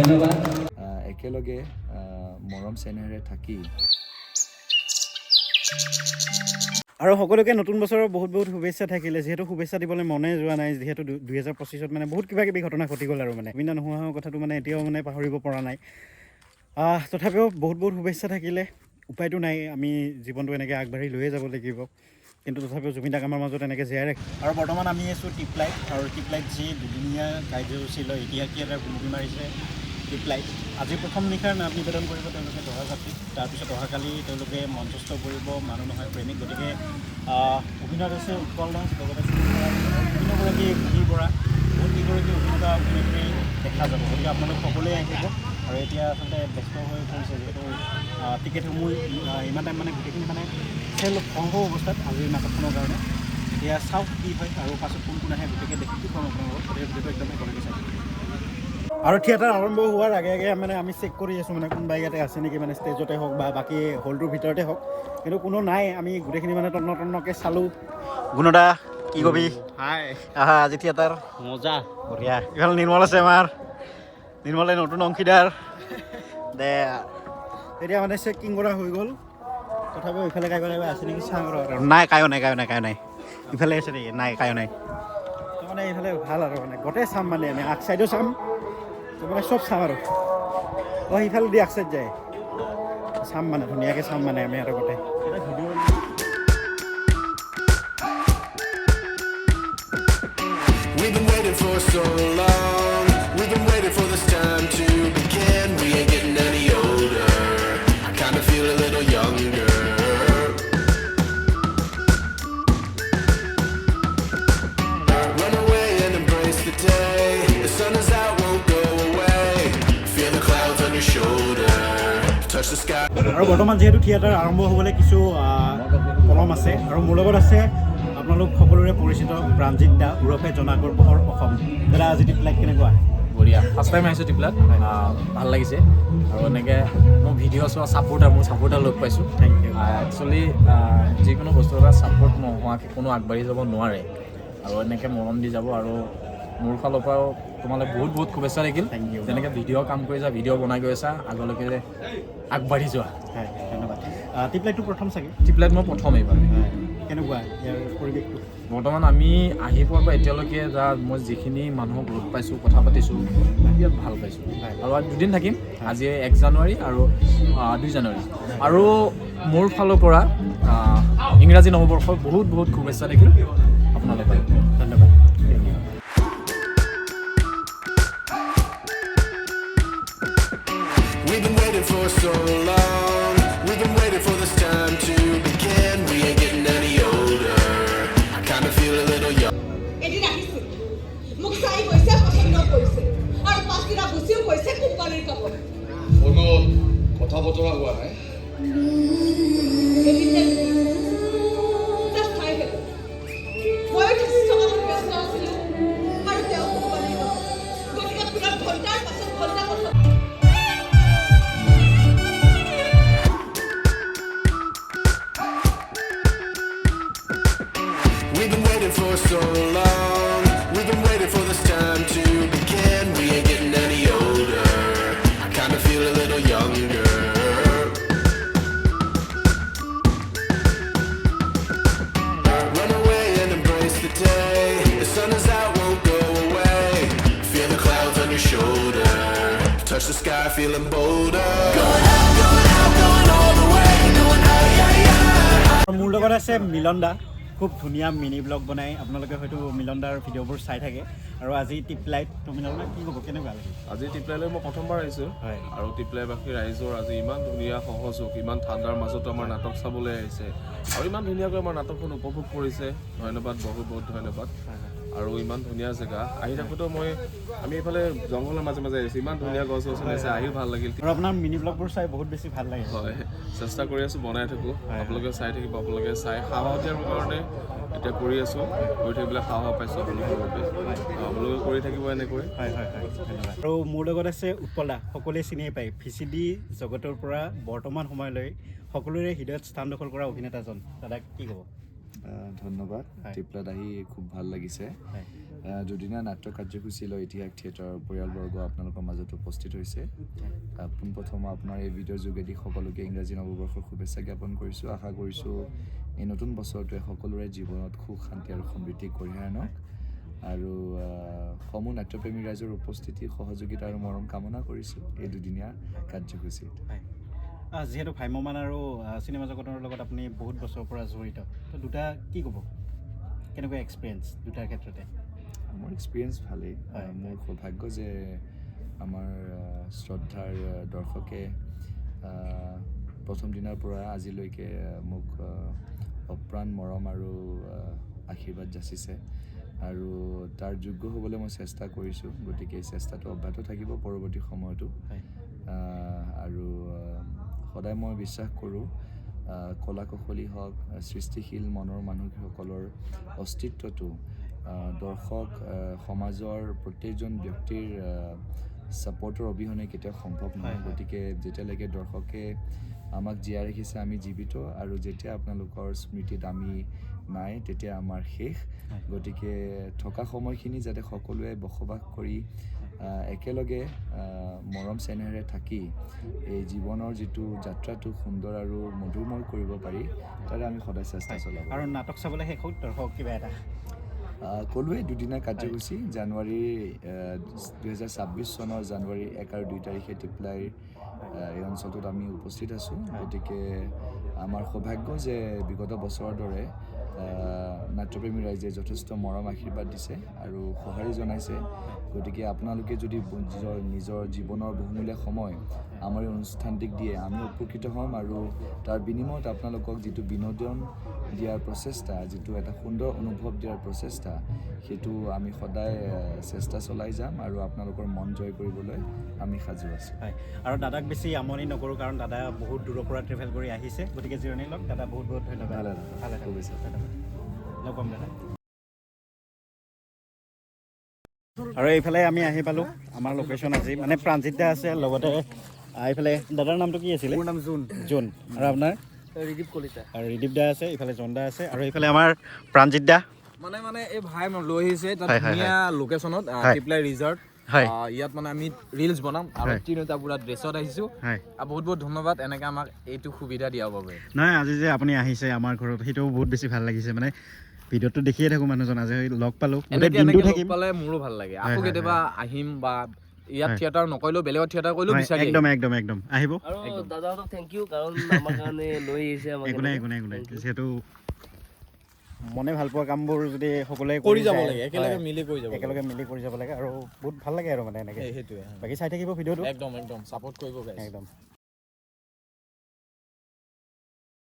ধন্যবাদ। একেলগে মৰম চেনেহেৰে থাকি আৰু সকলোকে নতুন বছৰৰ বহুত বহুত শুভেচ্ছা থাকিলে। যিহেতু শুভেচ্ছা দিবলৈ মনে যোৱা নাই, যিহেতু 2025ত মানে বহুত কিবা কিবি ঘটনা ঘটি গ'ল আৰু মানে জুবিন দা নোহোৱা হোৱা কথাটো মানে এতিয়াও মানে পাহৰিব পৰা নাই। তথাপিও বহুত বহুত শুভেচ্ছা থাকিলে। উপায়টো নাই, আমি জীৱনটো এনেকৈ আগবাঢ়ি লৈয়ে যাব লাগিব। কিন্তু তথাপিও জুবিন দাক আমাৰ মাজত এনেকৈ জীয়াই ৰাখি। আৰু বৰ্তমান আমি আছোঁ টিপলাইত, আৰু টিপলাইত যি দুদিনীয়া কাৰ্যসূচী লৈ ইতিহাস থিয়েটাৰ ভুমুকি মাৰিছে টিপলাইত। আজি প্ৰথম নিশাৰ নাট নিবেদন কৰিব তেওঁলোকে দৰা যাত্ৰীত। তাৰপিছত অহাকালি তেওঁলোকে মঞ্চস্থ কৰিব মানুহ নহয় প্ৰেমিক। গতিকে অভিনয়ত আছে উৎপল দাস, লগতে বিভিন্নগৰাকী বুঢ়ী বৰা, বহুত কেইগৰাকী অভিনেতা অভিনেত্ৰী দেখা যাব। গতিকে আপোনালোক সকলোৱে আহিব। আৰু এতিয়া আচলতে ব্যস্ত হৈ পৰিছে, যিহেতু টিকেটসমূহ ইমান টাইম মানে গোটেইখিনি মানে চেল হওঁ হওঁ অৱস্থাত আজিৰ নাটকখনৰ কাৰণে। এতিয়া চাওক কি হয় আৰু পাছত কোন কোন আহে গতিকে দেখি কি ক'ম আপোনালোকক। গতিকে ভিডিঅ'টো একদম শেষলৈকে চাই থাকিব। আৰু থিয়েটাৰ আৰম্ভ হোৱাৰ আগে আগে মানে আমি চেক কৰি আছোঁ, মানে কোনোবা ইয়াতে আছে নেকি, মানে ষ্টেজতে হওক বা বাকী হলটোৰ ভিতৰতে হওক, কিন্তু কোনো নাই। আমি গোটেইখিনি মানে তন্ন তন্নকৈ চালোঁ। গুণদা, কি কবি? হাই। আহা, আজি থিয়েটাৰ মজা। বঢ়িয়া। ইফালে নিৰ্মল আছে, আমাৰ নিৰ্মলে নতুন অংশীদাৰ দে। এতিয়া মানে চেকিং কৰা হৈ গ'ল, তথাপিও ইফালে কাইবা কাইবা আছে নেকি চাওঁ। আৰু নাই, কায়ো নাই, কায়ো নাই, কায়ো নাই। ইফালে আছে নেকি? নাই, কায়ো নাই। তো মানে এইফালে ভাল আৰু মানে গোটেই চাম, মানে আমি আগ চাইডো চাম, তো মানে চব চাম। আৰু অঁ, সিফালে দি আগ চাইড যায়, চাম মানে ধুনীয়াকৈ চাম মানে আমি আৰু গোটেই। We've been waiting for so long. We've been waiting for this time to begin. We ain't getting any older. I kinda feel a little younger. Run away and embrace the day. The sun is out, won't go away. Feel the clouds on your shoulder. Touch the sky. আৰু বৰ্তমান যিহেতু theatre আৰম্ভ হ'বলৈ কিছু পলম আছে, আৰু মোৰ লগত আছে আপোনালোক সকলোৰে পৰিচিত প্ৰাণজিত দা ওৰফে জোনাকৰ পোহৰ অসম। দাদা, আজি টিপলাইট কেনেকুৱা? বঢ়িয়া। ফাৰ্ষ্ট টাইম আহিছোঁ টিপলাত, ভাল লাগিছে। আৰু এনেকৈ মোৰ ভিডিঅ' চোৱা ছাপোৰ্টাৰ, মোৰ ছাপোৰ্টাৰ লগ পাইছোঁ। Thank you. Actually যিকোনো বস্তু এটা ছাপৰ্ট নোহোৱাকৈ কোনো আগবাঢ়ি যাব নোৱাৰে, আৰু এনেকৈ মৰম দি যাব। আৰু মোৰ ফালৰ পৰাও তোমালৈ বহুত বহুত শুভেচ্ছা থাকিল। Thank you. যেনেকৈ ভিডিঅ' কাম কৰি যা, ভিডিঅ' বনাই গৈ আছা, আগলৈকে আগবাঢ়ি যোৱা। হয়, ধন্যবাদ। টিপলাইটটো প্ৰথম চাগে? টিপলাইত মই প্ৰথম এইবাৰ। হয়, কেনেকুৱা ইয়াৰ পৰিৱেশটো? বৰ্তমান আমি আহি পোৱাৰ পৰা এতিয়ালৈকে যা মই যিখিনি মানুহক লগ পাইছোঁ, কথা পাতিছোঁ, বিৰাট ভাল পাইছোঁ। আৰু আৰু দুদিন থাকিম, আজি 1 জানুৱাৰী আৰু 2 জানুৱাৰী। আৰু মোৰ ফালৰ পৰা ইংৰাজী নৱবৰ্ষৰ বহুত বহুত শুভেচ্ছা থাকিল আপোনালোকে। ধন্যবাদ। We've been waiting for so long. We've been waiting for this time to begin. We ain't getting any older. I kinda feel a little young. এদিন আহিছিল, মোক চাই গৈছে, পচন্দ কৰিছে আৰু পাছদিনা গুচিও গৈছে কোম্পানীৰ কামত। ফোনত কথা বতৰা হোৱা নাই? এদিন জাষ্ট হাই হেল্ল'। ময়ো থিচিছৰ কামত ব্যস্ত আছিলোঁ আৰু তেওঁ কোম্পানীৰ কামত, গতিকে ফোনত ঘণ্টাৰ পাছত ঘণ্টা কথা We've been waiting for so long. We've been waiting for this time to begin. We ain't getting any older. I kinda feel a little younger. Run away and embrace the day. The sun is out, won't go away. Feel the clouds on your shoulder. Touch the sky, feeling bolder. Going out, going out, going all the way. Going out, yeah, yeah. আৰু মোৰ লগত আছে মিলন দা, খুব ধুনীয়া mini blog বনাই। আপোনালোকে হয়তো মিলন দাৰ ভিডিঅ'বোৰ চাই থাকে। আৰু আজি টিপলাইট, তো মিলন দা, কি ক'ব, কেনেকুৱা লাগিল? আজি টিপলাইলৈ মই প্ৰথমবাৰ আহিছোঁ। আৰু টিপলাইবাসী ৰাইজৰ আজি ইমান ধুনীয়া সহযোগ, ইমান ঠাণ্ডাৰ মাজতো আমাৰ নাটক চাবলৈ আহিছে আৰু ইমান ধুনীয়াকৈ আমাৰ নাটকখন উপভোগ কৰিছে। ধন্যবাদ, বহুত বহুত ধন্যবাদ। আৰু ইমান ধুনীয়া জেগা, আহি থাকোঁতেও আমি এইফালে জংঘলৰ মাজে মাজে আহিছোঁ, ইমান ধুনীয়া গছ গছনি আছে, আহিও ভাল লাগিল। আৰু আপোনাৰ মিনি ব্লগবোৰ চাই বহুত বেছি ভাল লাগে। হয়, চেষ্টা কৰি আছোঁ, বনাই থাকোঁ, আপোনালোকে চাই থাকিব। আপোনালোকে চাই সাহস দিয়াৰ কাৰণে এতিয়া কৰি আছোঁ, কৰি থাকিবলৈ সাহস পাইছোঁ আপোনালোকৰ বাবে। আপোনালোকে কৰি থাকিব এনেকৈ। হয় হয় হয়, ধন্যবাদ। আৰু মোৰ লগত আছে উৎপল দা, সকলোৱে চিনিয়ে পায়, ভিচিডি জগতৰ পৰা বৰ্তমান সময়লৈ সকলোৰে হৃদয়ত স্থান দখল কৰা অভিনেতাজন। দাদা, কি ক'ব? ধন্যবাদ। টিপলাত আহি খুব ভাল লাগিছে। দুদিনীয়া নাট্য কাৰ্যসূচী লৈ ইতিহাস থিয়েটাৰৰ পৰিয়ালবৰ্গ আপোনালোকৰ মাজত উপস্থিত হৈছে। পোনপ্ৰথমে আপোনাৰ এই ভিডিঅ'ৰ যোগেদি সকলোকে ইংৰাজী নৱবৰ্ষৰ শুভেচ্ছা জ্ঞাপন কৰিছোঁ। আশা কৰিছোঁ এই নতুন বছৰটোৱে সকলোৰে জীৱনত সুখ, শান্তি আৰু সমৃদ্ধি কঢ়িয়াই আনক আৰু সমূহ নাট্যপ্ৰেমী ৰাইজৰ উপস্থিতি, সহযোগিতা আৰু মৰম কামনা কৰিছোঁ এই দুদিনীয়া কাৰ্যসূচীত। হয়, যিহেতু ভ্ৰাম্যমাণ আৰু চিনেমা জগতৰ লগত আপুনি বহুত বছৰৰ পৰা জড়িত, তো দুটা কি ক'ব, কেনেকুৱা এক্সপিৰিয়েঞ্চ দুটাৰ ক্ষেত্ৰতে? মোৰ এক্সপিৰিয়েঞ্চ ভালেই। মোৰ সৌভাগ্য যে আমাৰ শ্ৰদ্ধাৰ দৰ্শকে প্ৰথম দিনাৰ পৰা আজিলৈকে মোক অপ্ৰাণ মৰম আৰু আশীৰ্বাদ যাচিছে আৰু তাৰ যোগ্য হ'বলৈ মই চেষ্টা কৰিছোঁ। গতিকে এই চেষ্টাটো অব্যাহত থাকিব পৰৱৰ্তী সময়তো। আৰু সদায় মই বিশ্বাস কৰোঁ, কলা কুশলী হওক, সৃষ্টিশীল মনৰ মানুহসকলৰ অস্তিত্বটো দৰ্শক, সমাজৰ প্ৰত্যেকজন ব্যক্তিৰ ছাপৰ্টৰ অবিহনে কেতিয়াও সম্ভৱ নহয়। হয়, হয়। গতিকে যেতিয়ালৈকে দৰ্শকে আমাক জীয়াই ৰাখিছে, আমি জীৱিত আৰু যেতিয়া আপোনালোকৰ স্মৃতিত আমি নাই, তেতিয়া আমাৰ শেষ। গতিকে থকা সময়খিনি যাতে সকলোৱে বসবাস কৰি একেলগে মৰম চেনেহেৰে থাকি এই জীৱনৰ যিটো যাত্ৰাটো সুন্দৰ আৰু মধুৰময় কৰিব পাৰি, তাৰে আমি সদায় চেষ্টা চলাব। আৰু নাটক চাবলৈ শেষত দৰ্শক কিবা এটা? ক'লোৱেই, দুদিনীয়া কাৰ্যসূচী। জানুৱাৰী, 2026 চনৰ জানুৱাৰী 1 আৰু 2 তাৰিখে টিপলাইৰ এই অঞ্চলটোত আমি উপস্থিত আছোঁ। গতিকে আমাৰ সৌভাগ্য যে বিগত বছৰৰ দৰে নাট্যপ্ৰেমী ৰাইজে যথেষ্ট মৰম আশীৰ্বাদ দিছে আৰু সঁহাৰি জনাইছে। গতিকে আপোনালোকে যদি নিজৰ নিজৰ জীৱনৰ বহুমূলীয়া সময় আমাৰ এই অনুষ্ঠানটিক দিয়ে, আমি উপকৃত হ'ম আৰু তাৰ বিনিময়ত আপোনালোকক যিটো বিনোদন দিয়াৰ প্ৰচেষ্টা, যিটো এটা সুন্দৰ অনুভৱ দিয়াৰ প্ৰচেষ্টা, সেইটো আমি সদায় চেষ্টা চলাই যাম আৰু আপোনালোকৰ মন জয় কৰিবলৈ আমি সাজু আছোঁ। হয়, আৰু দাদাক বেছি আমনি নকৰোঁ, কাৰণ দাদা বহুত দূৰৰ পৰা ট্ৰেভেল কৰি আহিছে। গতিকে জিৰণি লওক দাদা। বহুত বহুত ধন্যবাদ। ভালে। ভালে থাকক। শুভেচ্ছা। ধন্যবাদ, লগ পাম দাদা। আৰু এইফালে আমি আহি পালোঁ আমাৰ লোকেশ্যন। আজি মানে প্ৰাঞ্জিত দা আছে, লগতে এইফালে দাদাৰ নামটো কি আছিলে? মোৰ নাম জোন। জোন। আৰু আপোনাৰ? ৰিদীপ কলিতা। আৰু ৰিদীপ দা আছে, ইফালে জন দা আছে আৰু এইফালে আমাৰ প্ৰাঞ্জিত দা। মানে এই ভাই মোক লৈ আহিছে তাত হয়, হয়, ধুনীয়া লোকেশ্যনত, টিপলাই ৰিজৰ্ট। ইয়াত মানে আমি ৰিলচ বনাম আৰু তিনিওটা পুৰা ড্ৰেছত আহিছো। আৰু বহুত বহুত ধন্যবাদ এনেকে আমাক এইটো সুবিধা দিয়াৰ বাবে। নহয়, আজি যে আপুনি আহিছে আমাৰ ঘৰত, সেইটোও বহুত বেছি ভাল লাগিছে। মানে ভিডিঅ'টো দেখিয়ে থাকোঁ মানুহজন, আজি লগ পালোঁ। গোটেই এনেকে দিনটো এনেকে লগ থাকিম। পালে মোৰো ভাল লাগে। আকৌ কেতিয়াবা আহিম বা ইয়াত থিয়েটাৰ নকৰিলেও বেলেগত থিয়েটাৰ কৰিলেও বিচাৰি আহিম। একদম একদম একদম আহিব। আৰু দাদাহঁতক thank U, কাৰণ আমাৰ কাৰণে লৈ আহিছে আমাক একো নাই। এনেকে। একো নাই, একো নাই। Thank you. যিহেতু মনে ভাল পোৱা কামবোৰ যদি সকলোৱে কৰি যাব যায়, লাগে, একেলগে মিলি কৰি যাব লাগে। একেলগে মিলি কৰি যাব লাগে আৰু বহুত ভাল লাগে আৰু মানে এনেকে। সেইটোৱে। বাকী চাই থাকিব ভিডিঅ'টো। একদম একদম, ছাপোৰ্ট কৰিব গাইজ। একদম।